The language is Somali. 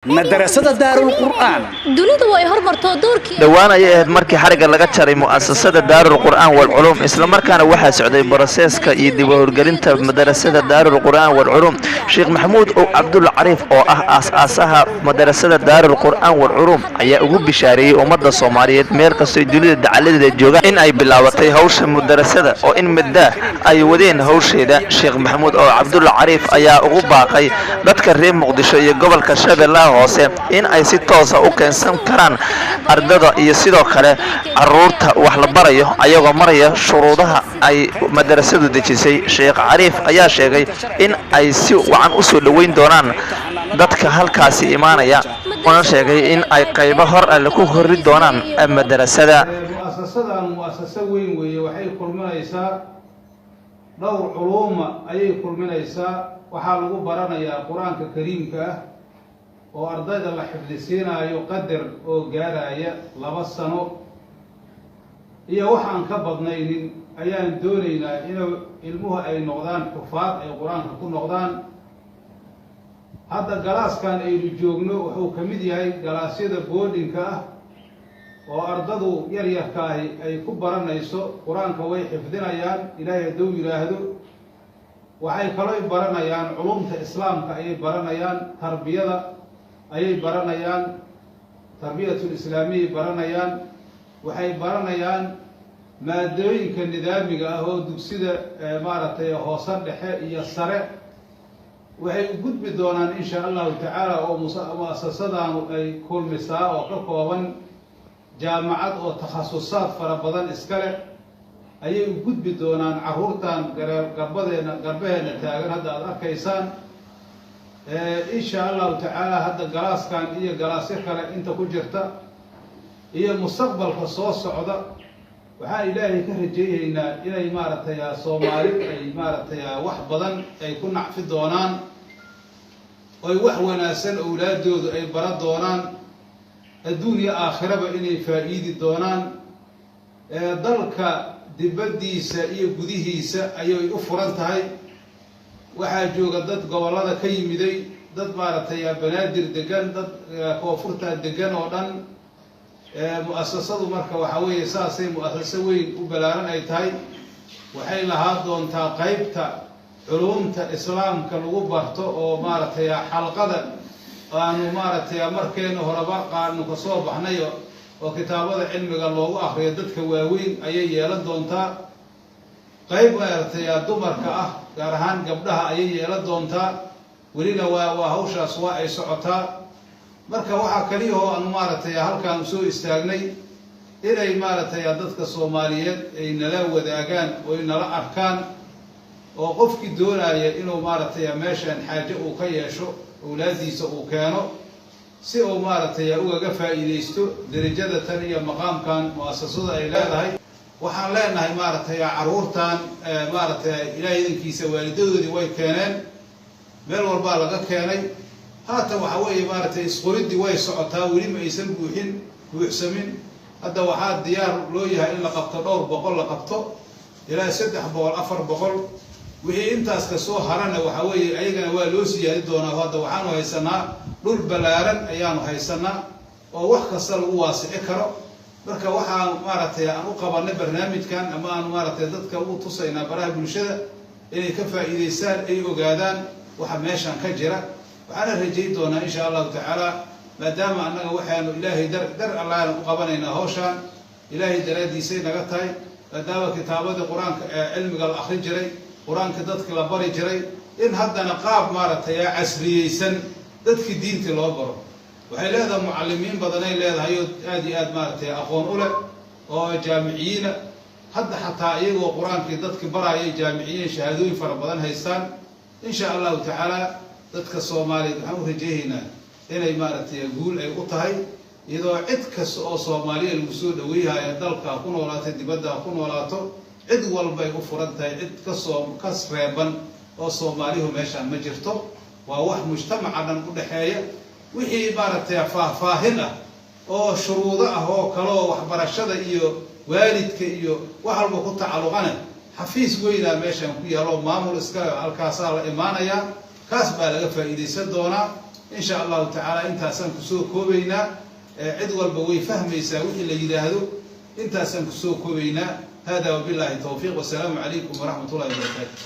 Madarasada Daarul Qur'aan. Dunidu way hormartoo doorkii. Dhowaan ayay ahayd markii xarigga laga jaray mu'asasada Daarul Qur'aan Walculuum, islamarkaana waxaa socday boroseeska iyo dib u howlgelinta madarasada Daarul Qur'aan Walculuum. Sheekh Maxamuud Ow Cabdulla Cariif oo ah aas-aasaha madarasada Daarul Qur'aan Walculuum ayaa ugu bishaareeyey ummadda Soomaaliyeed meel kastoy dunida dacaladeeda joogaan in ay bilaabatay hawsha madarasada oo in middaa ay wadeen hawsheeda. Sheekh Maxamuud oo Cabdulla Cariif ayaa ugu baaqay dadka reer Muqdisho iyo gobolka Shabeellaha Hoose in ay si toosa u keensan karaan ardada iyo sidoo kale caruurta wax la barayo, ayagoo maraya shuruudaha ay madarasadu dejisay. Sheekh Cariif ayaa sheegay in ay si wacan u soo dhoweyn doonaan dadka halkaasi imaanaya, una sheegay in ay qaybo hor alle ku horri doonaan madarasada. Mu'asasadan mu'asaso weyn weeye. Waxay kulminaysaa dhowr culuuma ayay kulminaysaa. Waxaa lagu baranayaa Qur-aanka Kariimka ah oo ardayda la xifdisiinaayo qadar oo gaaraya 2 sano iyo waxaan ka badnaynin ayaan doonaynaa inuu ilmuhu ay noqdaan xufaad, ay Qur-aanka ku noqdaan. Hadda galaaskan aynu joogno wuxuu ka mid yahay galaasyada boardingka ah oo ardadu yaryarkaahi ay ku baranayso Qur-aanka. Way xifdinayaan, Ilaahay hadduu yidhaahdo. Waxay kalooy baranayaan culumta Islaamka ayay baranayaan, tarbiyada ayay baranayaan, tarbiyatul islaamiyay baranayaan. Waxay baranayaan maadooyinka nidaamiga ah oo dugsida maaragtay hoose, dhexe iyo sare. Waxay u gudbi doonaan, insha Allahu tacaala, oo mu'asasadaanu ay kulmisaa oo ka kooban jaamacad oo takhasusaad fara badan iska leh ayay u gudbi doonaan carruurtan garbadeena, garbaheena taagan hadda aada arkaysaan, insha Allahu tacaala. Hadda galaaskan iyo galaasyo kale inta ku jirta iyo mustaqbalka soo socda, waxaan Ilaahay ka rajaynaynaa inay maaragtay Soomaali ay maaragtay wax badan ay ku nacfi doonaan, oy wax wanaagsan owlaadoodu ay bara doonaan, adduun iyo aakhiraba inay faa'iidi doonaan. Dalka dibaddiisa iyo gudihiisa ayay u furan tahay. Waxaa jooga dad gobollada ka yimiday, dad maaragtay Banaadir degan, dad koonfurta degan oo dhan. Mu'asasadu marka waxaa weeye saasay mu'asaso weyn u ballaaran ay tahay. Waxay lahaa doontaa qeybta culumta Islaamka lagu barto oo maaragtay xalqada aanu maaragtay markeena horeba qaanu kasoo baxnay oo kitaabada cilmiga loogu akriyo dadka waaweyn ayay yeelan doontaa. Qayb maaragtay dumarka ah, gaar ahaan gabdhaha, ayay yeelan doontaa. Welina waa hawshaas waa ay socotaa. Marka waxaa kaliyahoo aanu maaragtay halkaan soo istaagnay inay maaragtay dadka Soomaaliyeed ay nala wadaagaan oy nala arkaan, oo qofkii doonaya inuu maaragtay meeshan xaaje uu ka yeesho, owlaadiisa uu keeno si uu maaragtay ugaga faa'iidaysto derajada tan iyo maqaamkan mu'asasadu ay leedahay. Waxaan leenahay maaragtay carruurtan maaragtay Ilaahay idankiisa waalidadoodii way keeneen, meel walbaa laga keenay. Haatan waxa weeye maaragtay isqoriddii way socotaa, weli ma aysan buuxin buuxsamin. Hadda waxaa diyaar loo yahay in la qabto dhowr boqol, la qabto ilaa 300, 400. Wixii intaas kasoo harana waxa weeye ayagana waa loo siyaadi doonaa. Hadda waxaanu haysanaa dhul ballaaran ayaanu haysanaa oo wax kasta lagu waasici karo. Marka waxaan maaragtay aan u qabanay barnaamijkan ama aanu maaragtay dadka u tusaynaa baraha bulshada inay ka faa'iidaystaan, ay ogaadaan waxa meeshan ka jira. Waxaana rajayn doonaa, insha Allahu tacaala, maadaama annaga waxaanu Ilaahay dar dar Allaana u qabanaynaa hawshaan, Ilaahay daraaddiisay naga tahay, maadaama kitaabadii Qur-aanka ee cilmiga la akrin jiray, Qur-aanka dadki la bari jiray, in haddana qaab maaragtay casriyeysan dadkii diintii loo baro. Waxay leedahay mucallimiin badanay leedahay oo aada iyo aad maaragtay aqoon u leh oo jaamiciyiina. Hadda xataa iyagoo Qur-aankii dadki barayay jaamiciyiin shahaadooyin fara badan haystaan. Insha Allahu tacaala dadka Soomaaliyeed waxaan u rajaynaynaa inay maaragtay guul ay u tahay, iyadoo cid kasta oo Soomaaliya lagu soo dhaweyhayo, dalka ha ku noolaato, dibadda ha ku noolaato, cid walbay u furan tahay. Cid kasoo kas reeban oo Soomaalihu meeshaan ma jirto. Waa wax mujtamaca dhan u dhexeeya. Wixii maaragtay faahfaahin ah oo shuruudo ah oo kale oo waxbarashada iyo waalidka iyo wax walba ku tacalluqane, xafiis weynaa meeshaan ku yaalo, maamul iskale, halkaasaa la imaanayaa, kaas baa laga faa'iidaysan doonaa. Insha Allahu tacaala intaasaan kusoo koobaynaa. Cid walba way fahmaysaa wixii la yidhaahdo. Intaasaan kusoo koobaynaa. Hada wabillahi towfiiq, wasalaamu calaykum waraxmat ullahi wabarakaatu.